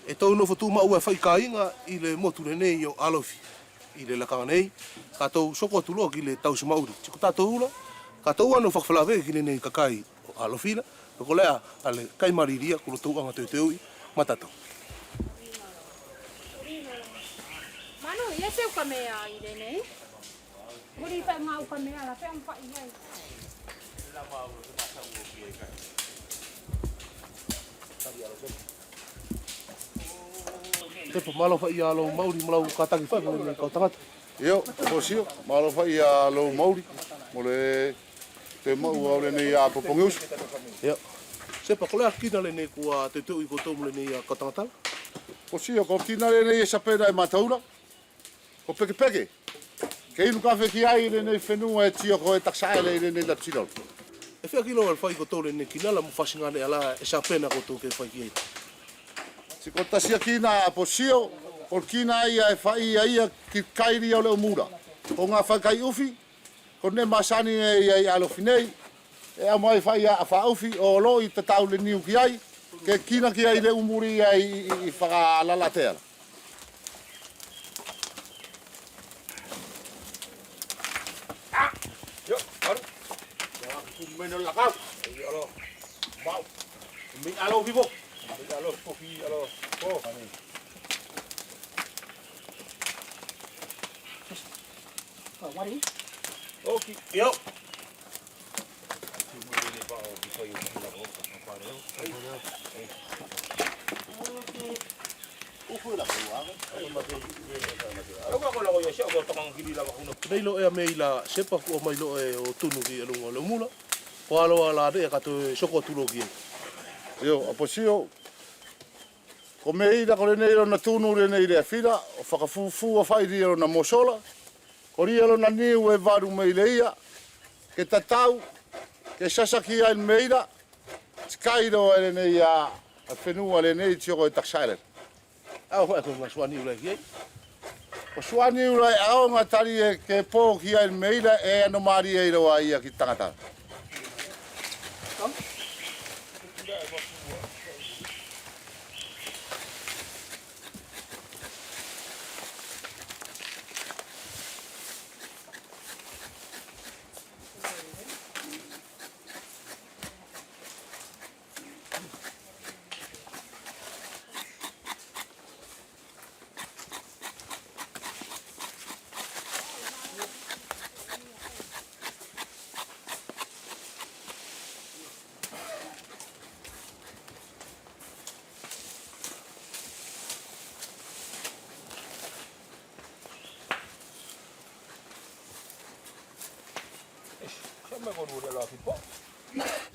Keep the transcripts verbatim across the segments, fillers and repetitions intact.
E tou nofo tumaʻu e faʻi kāiga i le motu lenei o Alofi. I le lakaga nei, ka tou soko atu loa ki le tausi maʻuli. Ti ko tatou ula, ka tou ano fakafalave ki lenei kakai o Alofi la, pe kolea a le kai malilia ko lotou aga teuteuʻi ma tatou. Manu, ia se ukamea i lenei. Uli pe mau kamea la, pe mau faʻi ai. Sepa, malo faʻi ia lou maʻuli mo lau kataki faʻi mo le kau tagata. Io, Aposio, malo faʻi ia lou maʻuli mo le teu maʻu au lenei ia popogi usu. Io. Sepa, kolea kina lenei kua teuteuʻi koutou mo lenei ia kau tagata? Aposio, ko kina lenei e sapena e mataura. Ko Pekepeke. Ke inu kafe ki ai lenei fenua e tioko e takisaʻele i lenei Tapisilolo. E fia kilo e fai koutou lenei kinala mo fasigane ala e sapena koutou ke fai ki ai? Ti ko tasi a kina Aposio, ko kina ia e fai ia ia ki kaili o le umula. Ko ga fai kai ufi, ko ne masani e ia i Alofi nei, e au mai fai ia a fa ufi o loi tatau le niu ki ai, ke kina ki ai le umuli ia i, i, i fakalalatea la. Io, alu. Ia, ku meno lakau. Ia, alo. Mau. Mi alo vivo. Mi alo kofi, alo. Ko. Oki. Io. Nei lo ea mei la Sepa kua mai lo e o tunu ki aluga o le umula. Ko alo ala de ka to soko atu lo ki. Io, Aposio. Ko mei la ko lenei lona tunu lenei le afila, o fakafufu a fai lia lona mosola. Ko lia lona niu e valu mei le ia, ke tatau, ke sasa ki ai mei la, ti kai loa e lenei ia, a fenua lenei tioko e takisaʻele. Au fai ko ga suani ula ki ai. Ko suani ula e aoga tali e ke po ki ai mei la e ano malie loa ia ki tagata.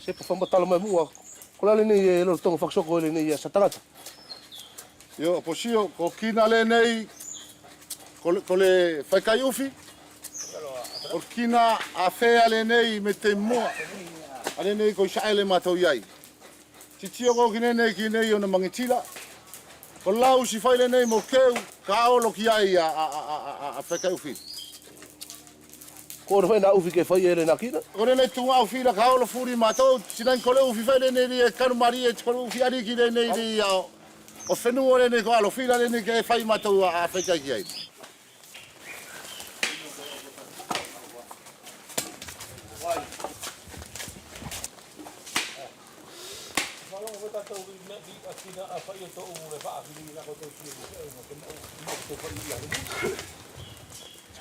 Sepa, fakamatala mai muʻa. Kolā lenei e lolotoga fakasoko e lenei ia sa tagata? Io, Aposio, ko kina lenei, ko le, ko le faikai ufi. Ko kina a fea lenei me te mua. A lenei ko i saʻele matou i ai. Titio ko kina nei ki nei ona magitila. Ko lau si fai lenei mo keu, ka olo ki ai a, a, a, a, a faikai ufi. Ko olo fai na ufi ke fai e le na kina. Ko lenei tuga ufi la ka olo fuli matou, ti nai ko le ufi fai lenei li e kanu malie, ti ko le ufi ariki lenei li a o. O fenua lenei ko Alofi la lenei ke fai matou a, a faikai ki ai.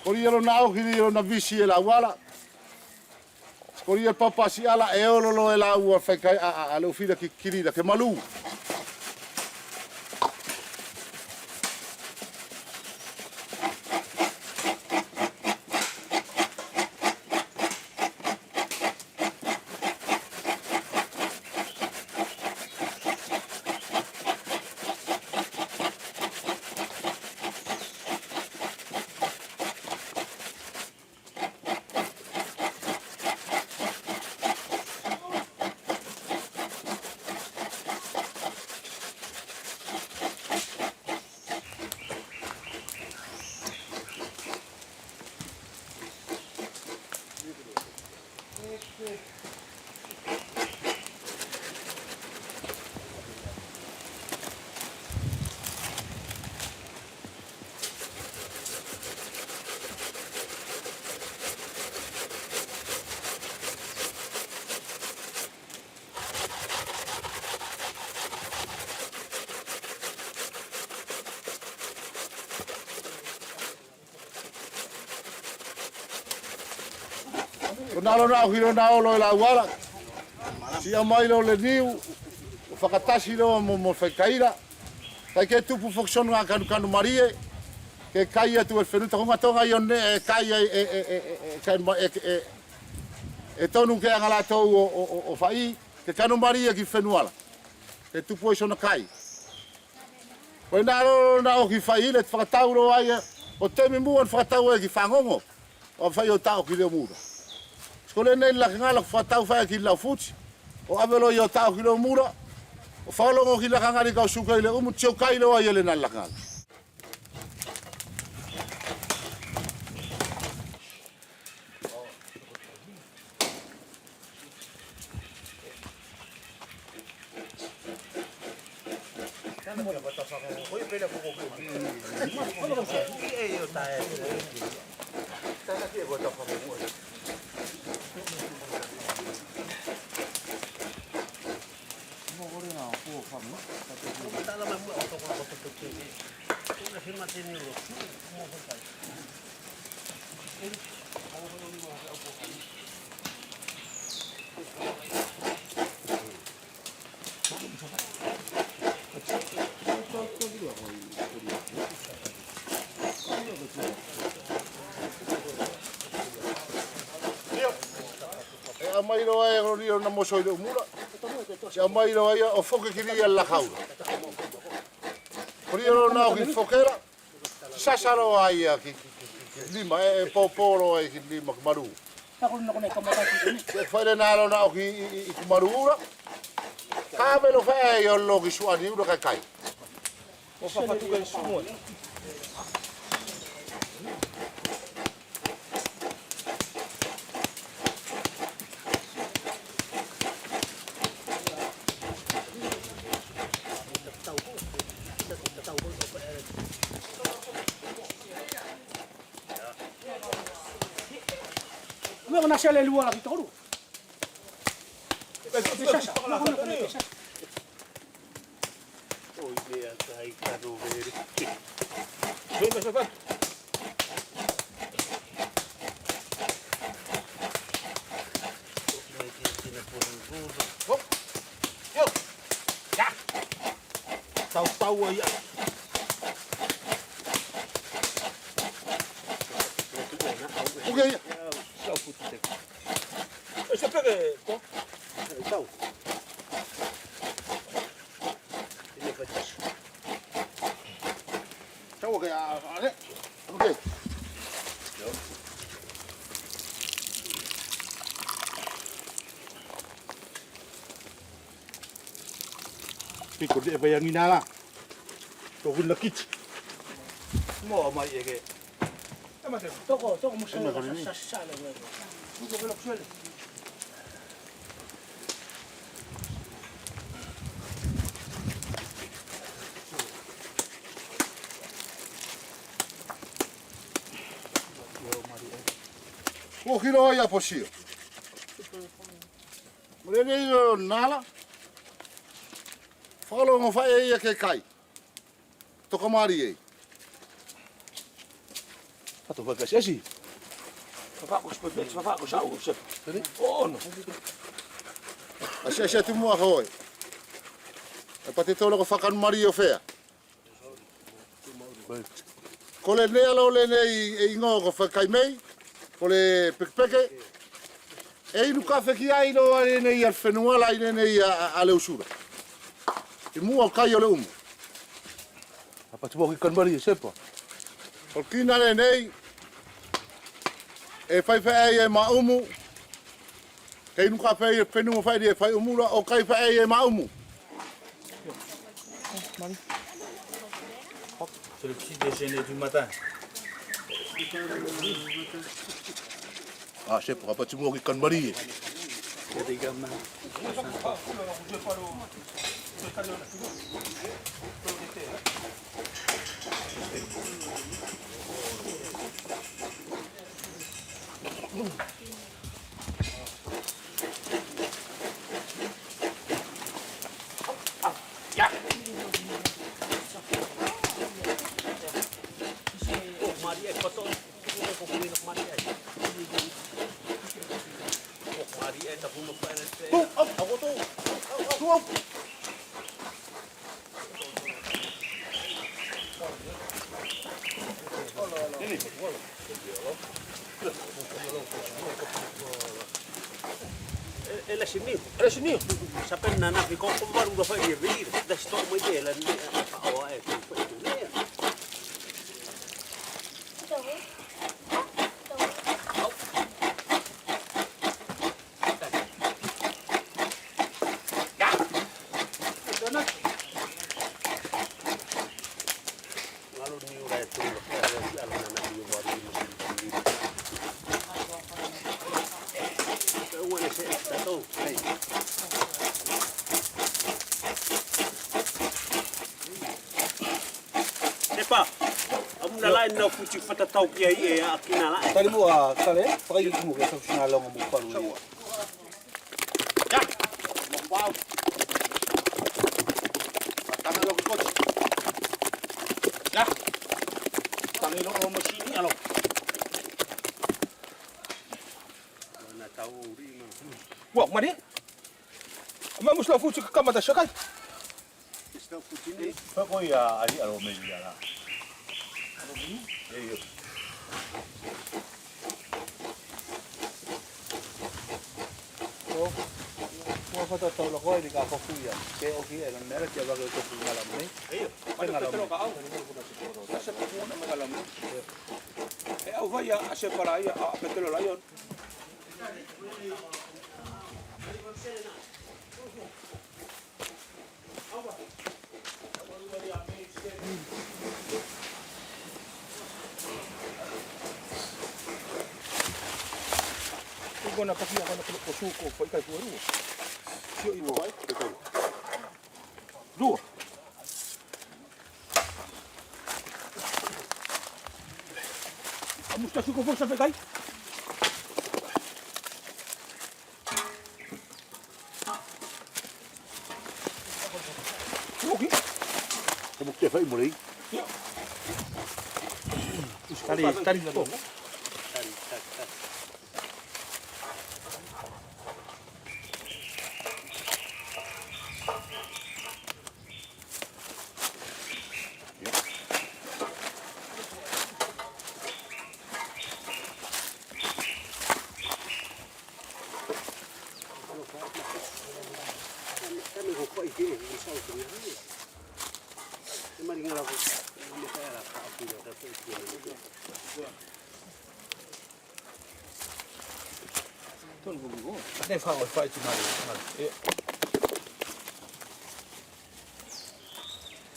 Ko lia lona au ki lia lona visi e lau ala. Ko lia le papasi ala e olo loa e lau a faikai a, a, a le ufi la ki kili la ke malu. Nalo na ohi lo na olo e lau ala. Siʻa mai lo le niu. Fakatasi lo mo, mo faikaila. Kai ke tupu foki sona kanukanu malie. Ke kai atu e fenua, tokoga toga i one e kai e, e, e tonu ke aga latou o, o, o, o fai. Ke kanu malie ki fenuala. Ke tupu ai sona kai. Ko e nalo na ohi fai le fakatau lo aia. O temi mua na fakatau ai ki fagogo. O fai o taʻo ki le umura. Siko le nei laka gala ko fakatau fai ki lau futi. O ave lo i o taʻo ki le umura. O fakalogo ki laka gala i kau suka i le umu tio kai lo aia le na laka gala. E amai loa e ko rio na moso i le umura. E amai loa ia o foke ki ria lakaura. Ko rio na ohi fokera. Sasa loa ia ki, ki, ki, ki lima, e, e popo loa ia ki lima ki maru. Ke fai le na lo na ohi i, i, i ki maru ura. Ka velo fai ia lo ki suani ura kai kai. O fafatuka i sumua. Ua ko na sele lua la ki toru. Oi, mea kai kano vere. Oi, mea sapa. Oi, mea kai kano vere. Oi. Io. Ia. Tau, tau, ia. Oi, ia. Tau, futu te. Ese peke, ko? Tau. Tau, okay, a, a, ne? Okay. Piko de e fai agina la. Tokuna kiti. Mo mai e ke. Toko, toko mo sele. Mo sele. Ko kilo ia posio. Mo le nei lo nala. Falo mo fa e ia ke kai. Toka mari e. Atu fai kasi asi. Fafako si pepe, fafako sa u se. Ono. Asi, asi atu mua ka oe. E pate tolo ko fakanu mari o fea. Ko le nei alo le nei e igoa ko fakai mei. Ko le pekepeke. E inu kafe ki ai loa lenei a le fenuala i lenei a, a, a le usura. I mua o kai o le umu. A pati mo ki kanumali e sepa. Ko kina lenei. E fai fai ai e ma umu. Ke inu kafe ai e fenua fai di e fai umura o kai fai ai e ma umu. C'est le petit déjeuner du matin. A, sepa, ka pati mo ki kanumali e. E, e lasi niu. E lasi niu. Sa pena na fi koko varu ga fai e viri. Da sto mai de la ni a, a, a, e, e, e, Epa, a muna la e nau futi fatatau ki ai e a kina la e. Tali mua, Sale, fakaikumu ke sa futi na longa mo falu ia. Ia. Ia. Tagi lo masini alo. Ua, mari. Ama musu la futi ka kamata sakai. Pako ia ali alo meli ala. Io. Ua fatatau la koe ni ka kofu ia. Ke oki e la mera kia vake kofu ngala mei. Io. Ngala mei. Asa kofu ngala mei. E au vai ia ase para ia a petelo la ia. Iko na paki ako na ko suko fai kai kuaru. Sio iko. Dua. Amusta suko fo sa fai kai. Oke. Kamu ke fai mulai. Tali, tali ko.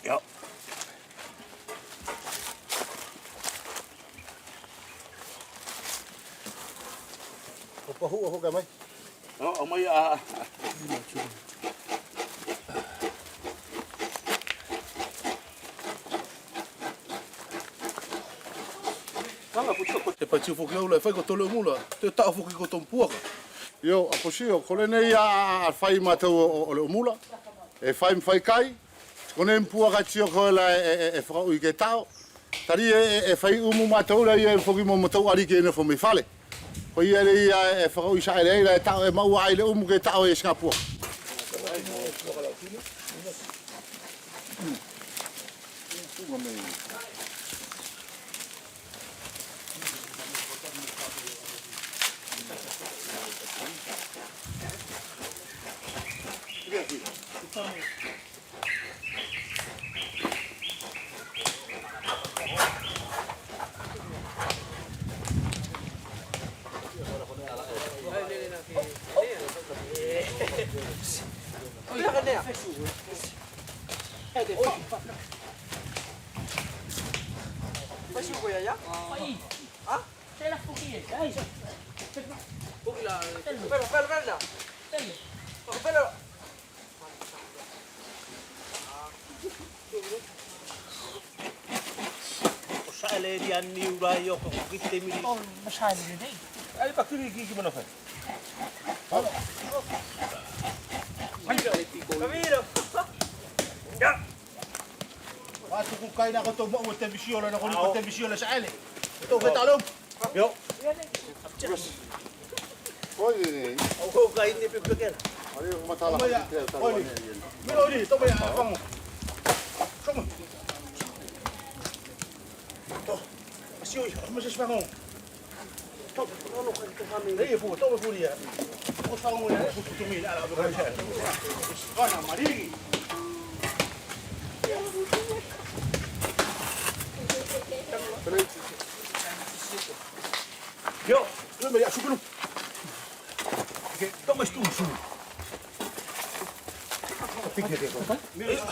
Ia. Ko pahu o hoka mai. O, o mai a. E pati foki au la e fai ko tole o mula. Te taʻo foki ko tomupuaka. Io, a posio, ko le nei a, a, a fai matou o, o, o le o mula. E fai ma fai kai. Ko nei ma puaka tio ko la e, e, e fakaui ke taʻo. Tali e, e, e fai umu matou la ia e foki mo matou aliki e nofo mai fale. Ko ia le ia e fakaui sa ele ai la e taʻo e maua ai le umu ke taʻo e siga puaka. O sa ele ria ni ura i o ko kite miri. O sa ele ria. Ai bakiri ki ki mana fai. Kamira. Ia. Wa tuku kai na ko to mo te visio la na ko ni ko te visio la sa ele. To ke talom. Io. Oi, oi, oi. Au ko kai ni pepekera. Io, io mi asciugo. Che, dove stu su? Picchia che cosa? Io. Io.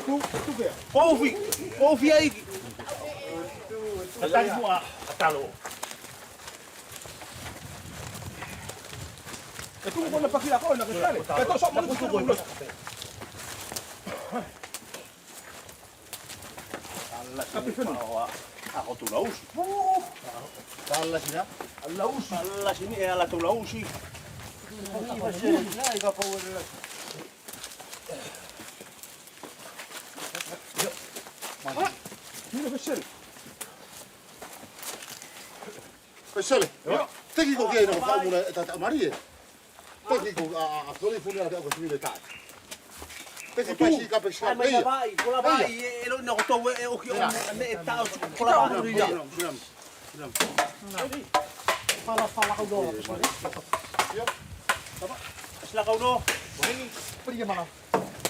Tu, tu che? Kofi, kofi ai. Atali mua, atalo. E tu kona pakila ko na ke sale. Ka to so mo tu ko. Ala sini. Ala sini, e ala tu lausi. Sini ke sale. Sale. Io. Teki ko ke na ka muna e tata Marie. Teki ko a, a, a, ko le funa ka ko sini le tata. Teki pesi ka pesi ka. Ai, mai ka vai, ko la vai, e, e lo na ko to e, e oki o, ne e tau, ko la vai. Sinam, sinam, sinam. Fala, fala, kau do. Io. Sila kau do. Peri ke mana.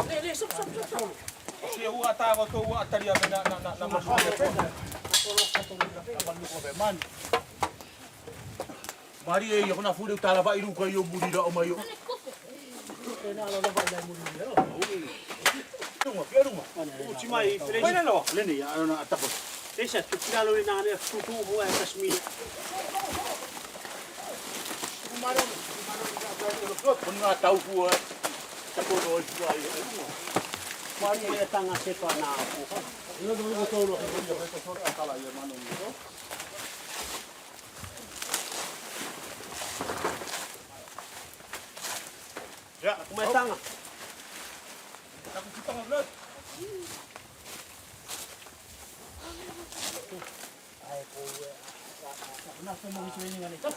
Le, le, sop, sop, sop, sop. Si e ua ta ko to ua tali a na, na, na, na masu. Na masu ko be man. Marie, io, ko na fure u tala vai ruka io muri ra o mai io. Luma, fia luma. Uti mai, fele. Mai na lo. Leni, ia, ana, atako. Esa, tu kila lo ni na, ne, tu, tu, ho, e, kasmi. Koni nga tau fua. Tako lo fua, ia, luma. Marie, ia, tanga sepa na, fua. Io, no, no, tau lo, fua, ia, fua, tau lo, atala, ia, mano, io. Ia, aku mai tanga. Aku mai tanga, bro. Ai, ko, e, a, a, a, na, ko mo ni training ani. Ha?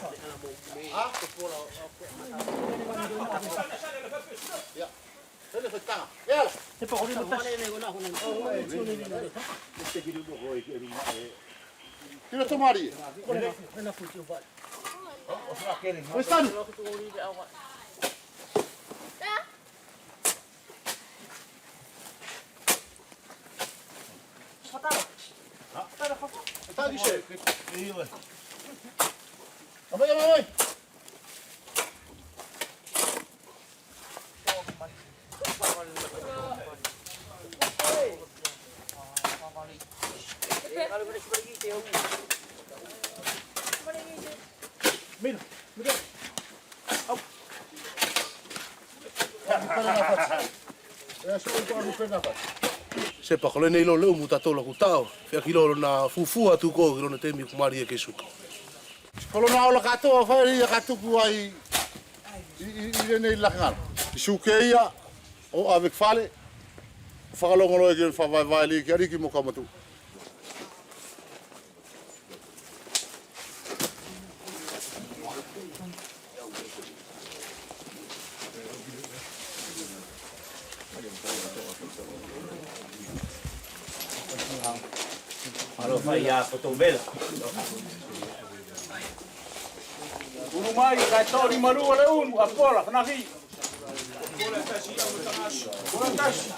Ia. Tene fai tanga. Ia. Te pa ko ni mata. Kina to Marie. Oi, Sanu. Tagi se. Amai, amai, amai. Mira, mira. Au. Sepa, ko lenei lo le umu tatou la ku tao. Fia kilo lona fufua atu ko, kilo lona temi ku Marie ke suka. Ko lona ola katoa fai ia ka tuku ai i, i, i lenei laka galo. I suke ia, o ave ki fale, fakalogologo ki favaevae liki ariki mo ka matu. Alo fai a foto vela. Unu mai, ka e toʻo lima lua le unu, a pola, fanaki. Pola tasi.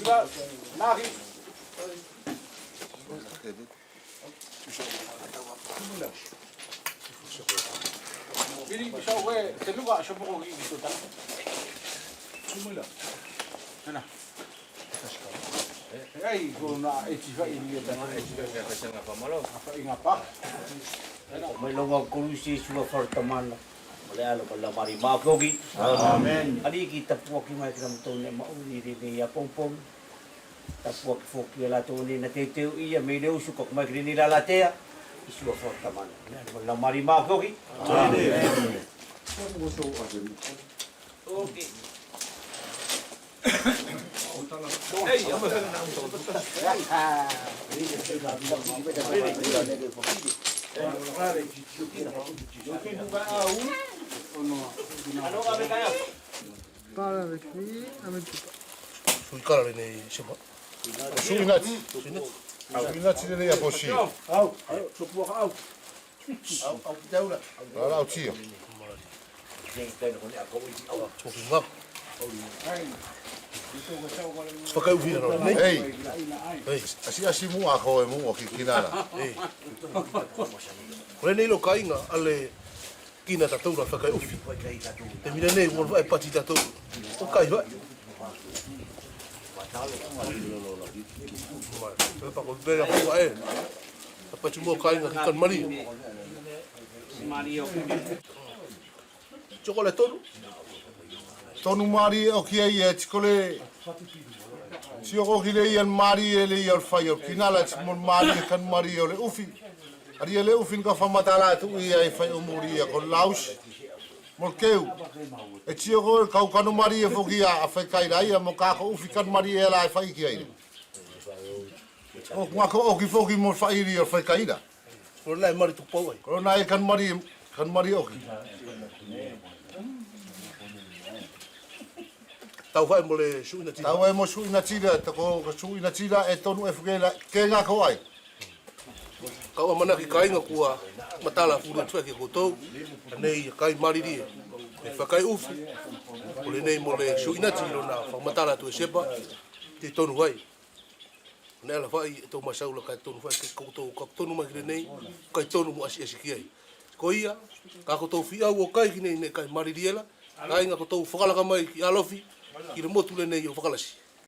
Naki. Bili, bisa ue, te luga, so poko ki, ki to tana. Sumila. Ana. Ai, ko na e tifa i ni tana. E tifa i ni tana, pa malo. Apa inga pa. Mai loga kolu Iesu a fara tamana. Mo le Alo, mo le Laumālie Māʻopoʻopo. Amen. Aliki, tapuaki mai ki a mautolu ne maʻuli i lenei apogipogi. Tapuaki foki a latou ne na teuteu ia me i le usu ka ō mai ki lenei lalatea. Iesu a fara tamana. Mo le Laumālie Māʻopoʻopo. Amen. Parle avec lui, avec... Sui kala lenei sema. Sui nati. Sui nati. Sui nati lenei aposi. Au, au, so pua au. Au, au, tau la. Ala au tia. Sui ngako. Fakaufi la no. Ei. Ei. Asiasi muʻa koe muʻa ki Kinala. Ei. Ko lenei loa kāiga, a le kina tatou la fakaufi. Te mira nei, ua vaʻe pati tatou. O kai vaʻe. Pe pa ko vela ko vaʻe. A pati mo kāiga ki Kanamalie. Tioko le tonu. Tonu mālie ʻoki ai e tiko le. Tioko ki le ia mālie le ia o le fai o Kinala, ti mo mālie Kanamalie o le ufi. Alia le ufi ni ka fakamatala atu ia e fai o muri ia ko Lausi. Mo le keu. E tioko e kau Kanamalie foki ia a faikaila ia mo ka ko ufi Kanamalie e la e fai ki ai. O ngako ʻoki foki mo le faʻili o faikaila. Ko lona e mali tuku pau ai. Ko lona e Kanamalie, Kanamalie ʻoki. Tau fai mo le suʻi natila. Tau fai mo suʻi natila, ta ko suʻi natila e tonu e fukela, ke ngako ai. Kau ʻamanaki kāiga kua matala fuli atu ki a koutou. Nei kai malilie. E fakai ufi. Ko lenei mo le suʻi nati lona fakamatala atu e Sepa. Te tonu ai. Nei ala fai e tou masaula ka tonu fai ke koutou ka tonu mai ki lenei, ka tonu mo asiasi ki ai. Ko ia, ka koutou fia ua kai ki nei nei kai malilie la, kāiga koutou fakalaka mai ki Alofi, ki le motu lenei ʻo Fakalasi.